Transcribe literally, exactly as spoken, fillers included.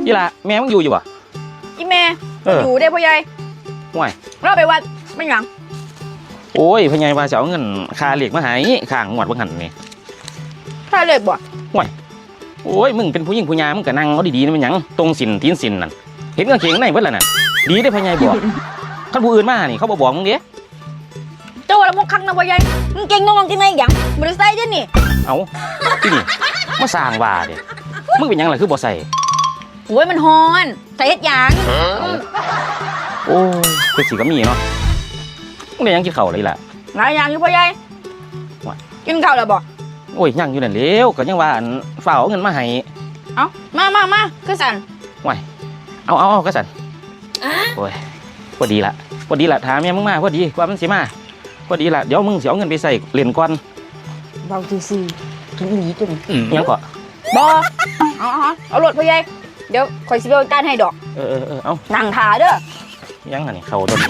อีหล่า แม่มึงอยู่อยู่บ่? อีแม่ เออ อยู่เด้พ่อใหญ่ ห่วย เราไปวัด ไม่หยัง โอ้ย พ่อใหญ่ว่าสิเอาเงินค่าเลขมาให้ ค้างงวดบ่หั้นนี่ ค่าเลขบ่ ห่วย โอ้ย มึงเป็นผู้หญิงผู้หญิง มึงก็นั่งเอาดีๆ นี่มันหยัง ตรงศีลตีนศีลนั่น เห็นกางเกงในเบิดแล้วนั่น ดีเด้พ่อใหญ่บอก คันผู้อื่นมานี่ เขาบ่บอกมึงเด้ เจ้าว่าละมกคักนะพ่อใหญ่ กางเกงนงกางเกงในหยัง บ่ได้ใส่เด้นี่ เอ้า ที่นี่ มาสร้างว่าเด้ มึงเป็นหยังล่ะคือบ่ใส่ โอ้ย มันฮ้อน ใส่เฮ็ดหยัง โอ้ย คือสิก็มีเนาะ มึงได้หยังกินข้าวเลยล่ะ หลายอย่างอยู่พ่อใหญ่ ว้าย กินข้าวแล้วบ่ โอ้ย ยังอยู่นั่นแหล้ว ก็ยังว่าอัน ฟ้าวเอาเงินมาให้ เอ้า มามามา คือสั่น ว้าย เอาเอาเอาก็สั่น โอ้ย พอดีละ พอดีละ ถามแม่มึงมา พอดี กว่ามันสิมา พอดีละ เดี๋ยวมึงสิเอาเงินไปใส่เล่นก่อน เว้าซื่อๆ กินอีหลีตัวนี้ หยังเกาะ บ่ เอาเอาเอาโลดพ่อใหญ่ เดี๋ยวข่อยสิไปเอาจานให้ดอก เออเออเออ เอา นั่งท่าเด้อ หยังอันนี้ เข้าตัวนี้